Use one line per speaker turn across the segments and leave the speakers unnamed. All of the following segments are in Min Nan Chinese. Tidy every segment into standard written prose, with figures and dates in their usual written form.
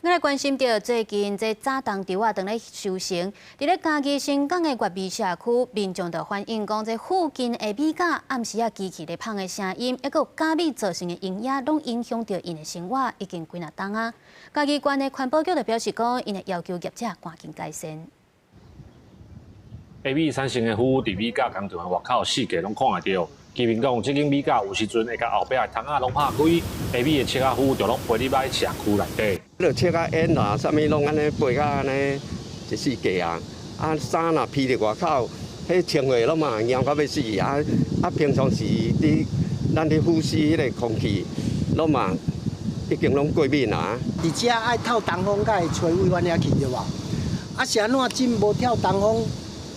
咱來關心著最近這早冬稻仔當咧收成，佇咧嘉義伸港的月美社區，民眾就反映講，這附近的米莢暗時仔機器咧麭的聲音，抑閣有莢米造成的營養，攏影響著𪜶的生活，已經幾若冬啊。嘉義縣的環保局就表示講，𪜶會要求業者趕緊改善。
下米產生的灰佇米莢工廠的外口四界攏看會著。居民講，這間米莢有時陣會共後壁的窗仔攏拍開，下米的粟仔灰就攏飛入來社區內底。
彼粟仔煙啊，啥物攏按呢飛甲按呢一四界啊！啊，衫若披佇外口，彼穿過攏嘛枵甲欲死啊！啊，平常時佇咱佇呼吸彼个空氣，攏嘛已經攏過敏啊！
佇遮愛透東風才會吹往阮遐去對無？啊，是按怎真無透東風，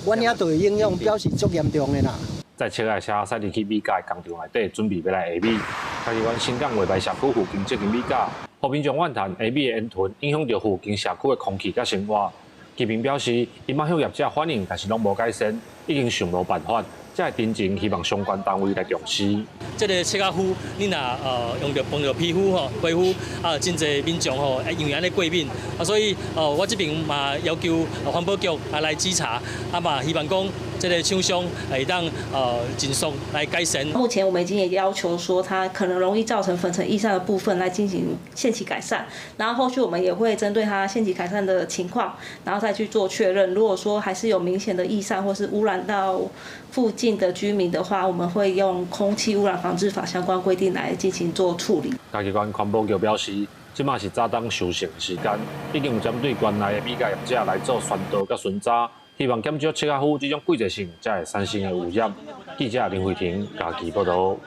阮遐就會影響，表示足嚴重的啦。
在粟仔車駛入去米莢的工廠內底，準備欲來下米。嘉義縣伸港月眉社區附近這間米莢，予民眾怨嘆下米的煙塵影響著附近社區的空氣佮生活。居民表示，𪜶捌向業者反映，但是攏無改善，已經想無辦法，才會陳情，希望相關單位來重視。
這个粟仔灰，你若用著碰著皮膚吼、皮膚啊，真濟民眾吼，因為按呢過敏啊，所以我這邊嘛要求環保局啊來稽查，啊嘛希望講這个廠商會當盡速來改善。
目前我們已經也要求說，它可能容易造成粉塵逸散的部分來進行限期改善，然後後續我們也會針對它限期改善的情況，然後再去做確認。如果說還是有明顯的逸散或是污染到附近的居民的話，我們會用空氣污染防治法相關規定來進行做處理。
嘉義縣環保局表示，這馬是早冬收成的時間，已經有針對縣內的米莢業者來做宣導佮巡查，希望減少粟仔灰這種季節性才會產生的污染。記者林慧婷嘉義報導。